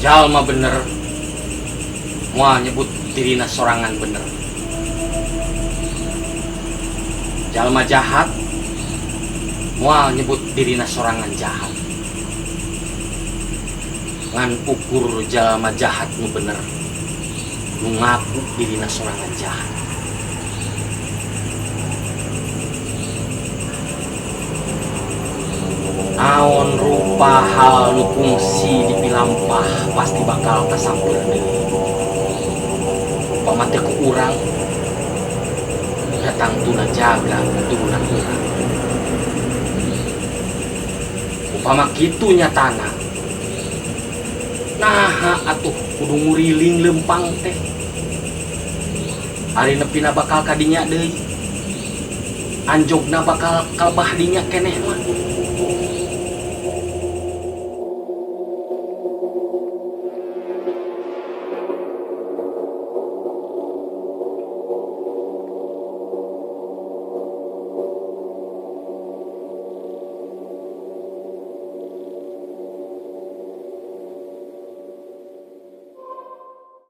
Jalma bener moal nyebut dirina sorangan bener. Jalma jahat moal nyebut dirina sorangan jahat. Ngan ukur jalma jahat nu bener nu ngaku dirina sorangan jahat. Naon rupa hal nu kungsi dipilampah pasti bakal kasamper deui. Upama teu ku urang datang tuna jaga keturunan urang. Upama kitu nyatana naha atuh kudu nguriling lempang teh. Ari nepina bakal kadinya deui. Anjogna bakal kalbah dinya keneh mah.